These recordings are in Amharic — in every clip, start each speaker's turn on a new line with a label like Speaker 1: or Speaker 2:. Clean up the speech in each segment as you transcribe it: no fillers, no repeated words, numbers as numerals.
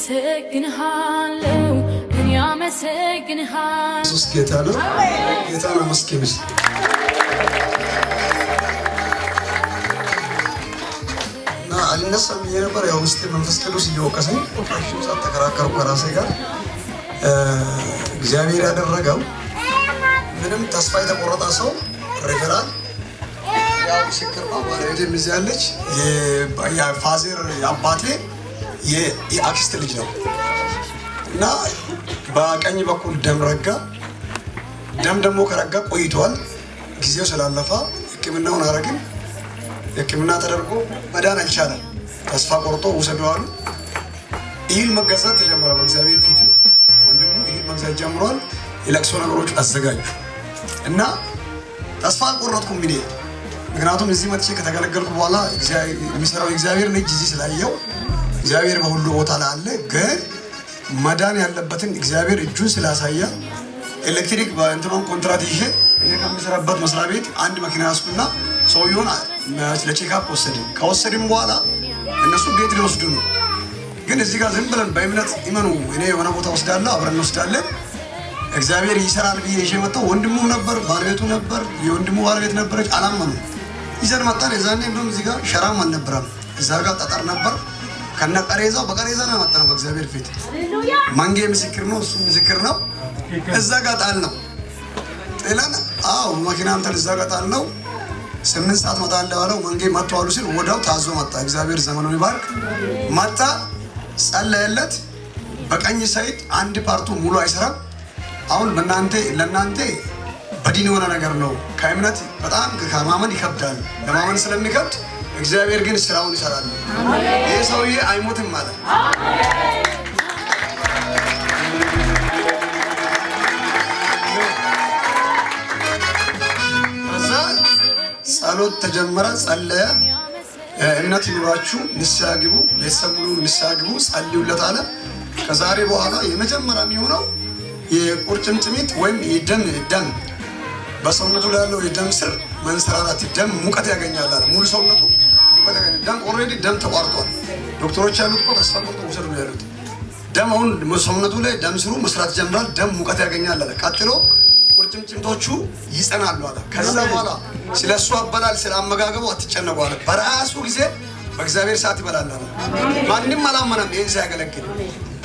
Speaker 1: አመሰግንሃለሁ፣ እኔ አመሰግንሃለሁ።
Speaker 2: ኢየሱስ ጌታ ነው። ጌታ ነው። መስኪን እና አልነሳም ብዬ ነበር። ያው ውስጤ መንፈስ ቅዱስ እየወቀሰኝ ረጅም ሰዓት ተከራከርኩ ከራሴ ጋር። እግዚአብሔር ያደረገው ምንም ተስፋ የተቆረጠ ሰው ሬፈራል ያው ምስክር ነው። ባለቤቴም እዚህ ያለች የ father የአባቴ የአክስት ልጅ ነው እና በቀኝ በኩል ደም ረጋ። ደም ደግሞ ከረጋ ቆይቷል። ጊዜው ስላለፈ ሕክምናውን አረግን። ሕክምና ተደርጎ መዳን አልቻለም። ተስፋ ቆርጦ ውሰዱ አሉ። እህል መገዛት ተጀመረ። በእግዚአብሔር ፊት ነው። ወንድሙ እህል መግዛት ጀምሯል። የለቅሶ ነገሮች አዘጋጁ እና ተስፋ አልቆረጥኩም እኔ፣ ምክንያቱም እዚህ መጥቼ ከተገለገልኩ በኋላ የሚሰራው እግዚአብሔርን እጅ እዚህ ስላየው እግዚአብሔር በሁሉ ቦታ ላይ አለ። ግን መዳን ያለበትን እግዚአብሔር እጁን ስላሳየ ኤሌክትሪክ በእንትኗን ኮንትራት ይዤ እኔ ከምሰራበት መስሪያ ቤት አንድ መኪና ያዝኩና ሰውየውን ለ checkup ወሰድን። ከወሰድን በኋላ እነሱ ቤት ሊወስዱ ነው። ግን እዚህ ጋር ዝም ብለን በእምነት ይመኑ፣ እኔ የሆነ ቦታ ወስዳለሁ፣ አብረን እንወስዳለን፣ እግዚአብሔር ይሰራል ብዬ ይዤ መጣሁ። ወንድሙም ነበር፣ ባለቤቱ ነበር፣ የወንድሙ ባለቤት ነበረች። አላመኑ። ይዘን መጣን። የዛኔ እንደውም እዚህ ጋር ሸራም አልነበረም፣ እዛ ጋር ጠጠር ነበር። ከነ ቀሬዛው በቀሬዛ ነው ያመጣነው። በእግዚአብሔር ፊት መንጌ ምስክር ነው፣ እሱ ምስክር ነው። እዛ ጋር ጣል ነው ጥለን፣ አዎ መኪና እንትን እዛ ጋር ጣል ነው። 8 ሰዓት እመጣለሁ አለው። መንጌ መጥቶ አሉ ሲል ወዲያው ታዞ መጣ። እግዚአብሔር ዘመኑን ይባርክ። መጣ፣ ጸለየለት። በቀኝ side አንድ part ኡ ሙሉ አይሰራም። አሁን በእናንተ ለእናንተ በዲን የሆነ ነገር ነው። ከእምነት በጣም ከማመን ይከብዳል። ለማመን ስለሚከብድ እግዚአብሔር ግን ስራውን ይሰራል። ይህ ሰውዬ አይሞትም ማለት። ከዛ ጸሎት ተጀመረ። ጸለየ። እምነት ይኑራችሁ፣ ንስሐ ግቡ፣ ቤተሰብ ሙሉ ንስሐ ግቡ፣ ጸልዩለት አለ። ከዛሬ በኋላ የመጀመሪያ የሚሆነው የቁርጭምጭሚት ወይም የደም ደም በሰውነቱ ላይ ያለው የደም ስር መንሰራራት፣ ደም ሙቀት ያገኛል አለ። ሙሉ ሰውነቱ ሙቀት ያገኛል። ደም already ደም ተቋርጧል። ዶክተሮች ያሉት እኮ ተስፋ ቆርጦ ውሰዱ ነው ያሉት። ደም አሁን ሰውነቱ ላይ ደም ስሩ መስራት ጀምራል። ደም ሙቀት ያገኛል አለ። ቀጥሎ ቁርጭምጭሚቶቹ ይጸናሉ አለ። ከዛ በኋላ ስለ እሱ አበላል ስለ አመጋገቡ አትጨነቁ አለ። በራሱ ጊዜ በእግዚአብሔር ሰዓት ይበላል አለ። ማንም አላመነም ይህን ሲያገለግል።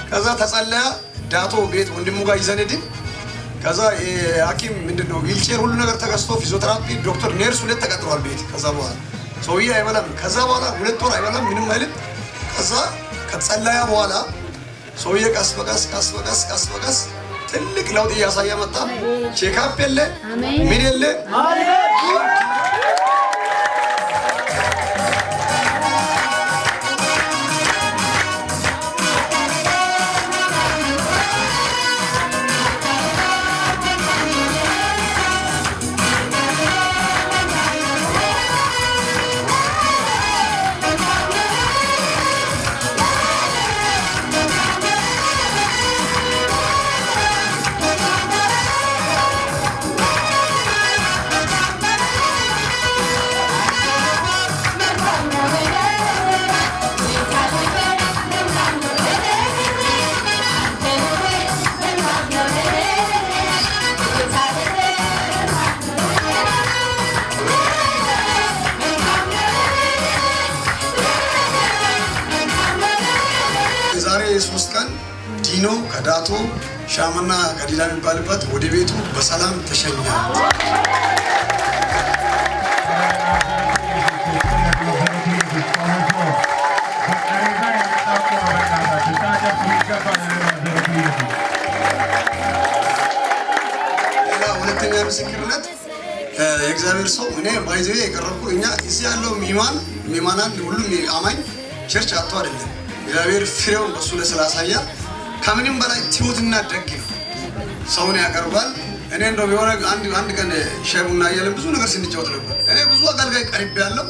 Speaker 2: ከዛ ተጸለያ። ዳቶ ቤት ወንድሙ ጋር ይዘን ሄድን። ከዛ ሐኪም ምንድን ነው ዊልቼር ሁሉ ነገር ተገዝቶ ፊዚዮቴራፒ ዶክተር ኔርስ ሁለት ተቀጥሯል ቤት። ከዛ በኋላ ሰውዬ አይበላም። ከዛ በኋላ 2 ወር አይበላም፣ ምንም አይልም። ከዛ ከተጸለያ በኋላ ሰውዬ ቀስ በቀስ ቀስ በቀስ ቀስ በቀስ ትልቅ ለውጥ እያሳየ መጣ። Checkup የለ ምን የለ። የዛሬ 3 ቀን ዲኖ ከዳቶ ሻመና ከዲላ የሚባልበት ወደ ቤቱ በሰላም ተሸኘ። ሌላ ሁለተኛ ምስክርነት የእግዚአብሔር ሰው እኔ by the way የቀረብኩ እኛ እዚህ ያለው ሚማናን ሁሉም አማኝ church አጥቶ አይደለም። እግዚአብሔር ፍሬውን በሱ ላይ ስላሳያ ከምንም በላይ ትሁትና ደግ ነው። ሰውን ያቀርባል። እኔ እንደውም የሆነ አንድ ቀን ሻይ ቡና እያለን ብዙ ነገር ስንጫወት ነበር። እኔ ብዙ አገልጋይ ቀርቤ ያለው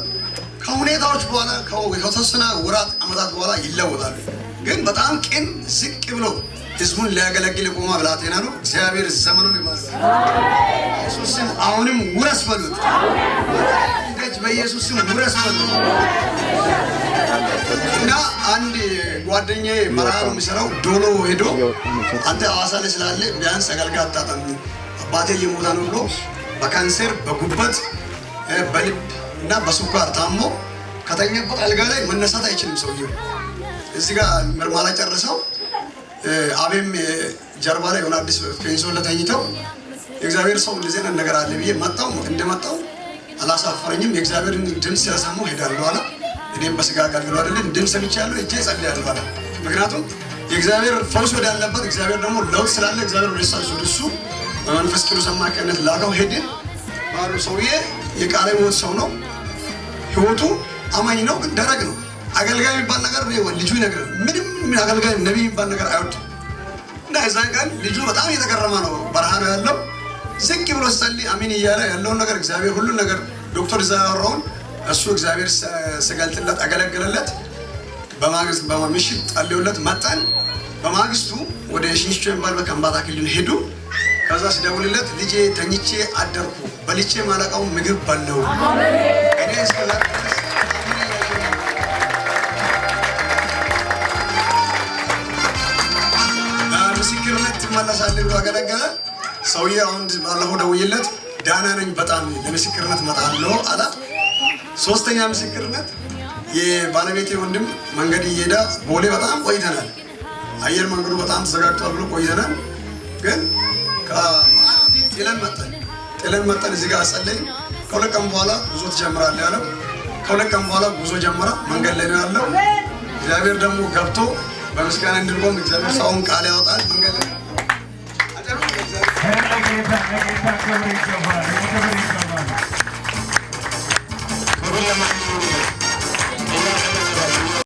Speaker 2: ከሁኔታዎች በኋላ ከተወሰነ ወራት ዓመታት በኋላ ይለወጣሉ። ግን በጣም ቅን ዝቅ ብሎ ህዝቡን ሊያገለግል የቆመ ብላቴና ነው። እግዚአብሔር ዘመኑን ይባርክ። ኢየሱስ ስም አሁንም ውረስ በሉት። ደጅ በኢየሱስ ስም ውረስ በሉት። እና አንድ ጓደኛዬ በረሃ ነው የሚሰራው። ዶሎ ሄዶ አንተ ሐዋሳ ላይ ስላለ ቢያንስ አገልጋይ አታጣም፣ አባቴ እየሞተ ነው ብሎ በካንሰር፣ በጉበት፣ በልብ እና በስኳር ታሞ ከተኛበት አልጋ ላይ መነሳት አይችልም ሰውየው። እዚህ ጋር ምርመራ ጨርሰው አቤም ጀርባ ላይ የሆነ አዲስ ፔንሶን ለተኝተው የእግዚአብሔር ሰው እንደዚህ አይነት ነገር አለ ብዬ መጣው። እንደመጣው አላሳፈረኝም። የእግዚአብሔርን ድምፅ ስለሰማሁ ሄዳለሁ አለ። እኔም በስጋ አገልግሎ አይደለም ድምፅ ሰምቻለሁ፣ እጄ ጸልያለሁ አለ። ምክንያቱም የእግዚአብሔር ፈውስ ወዳለበት እግዚአብሔር ደግሞ ለውጥ ስላለ እግዚአብሔር ወደ እሱ በመንፈስ ቅዱስ አማካኝነት ላከው። ሄድን። ባሉ ሰውዬ የቃለ ሕይወት ሰው ነው። ህይወቱ አማኝ ነው፣ ግን ደረቅ ነው። አገልጋይ የሚባል ነገር ልጁ ይነግራል። ምንም አገልጋይ ነቢይ የሚባል ነገር አይወድም። እና የዛን ቀን ልጁ በጣም እየተገረመ ነው። በረሃ ነው ያለው። ዝቅ ብሎ ሲጸልይ አሜን እያለ ያለውን ነገር እግዚአብሔር ሁሉን ነገር ዶክተር እዛ ያወራውን እሱ እግዚአብሔር ስገልጥለት አገለገለለት። በማግስት በምሽት ጸልዮለት መጣን። በማግስቱ ወደ ሽንሽቾ የሚባል በከምባታ ክልል ሄዱ። ከዛ ሲደውልለት ልጄ ተኝቼ አደርኩ፣ በልቼ ማለቃው ምግብ በለው እኔ እስከዛ ድረስ በምስክርነት ትመለሳለህ ብሎ አገለገለ። ሰውዬ አሁን ባለፈው ደውዬለት ደህና ነኝ በጣም ለምስክርነት እመጣለሁ አለ። ሶስተኛ ምስክርነት የባለቤቴ ወንድም መንገድ እየሄደ ቦሌ በጣም ቆይተናል። አየር መንገዱ በጣም ተዘጋግቷል ብሎ ቆይተናል። ግን ጥለን መጠን እዚህ ጋር ጸለይ። ከ2 ቀን በኋላ ጉዞ ትጀምራለህ ያለው። ከ2 ቀን በኋላ ጉዞ ጀመረ። መንገድ ላይ ነው ያለው። እግዚአብሔር ደግሞ ገብቶ በምስጋና እንድንቆም እግዚአብሔር ሰውን ቃል ያወጣል። መንገድ ላይ
Speaker 3: ለጌታ ለጌታ ክብር ይገባል። ክብር ይገባል።
Speaker 4: ክብር ለማን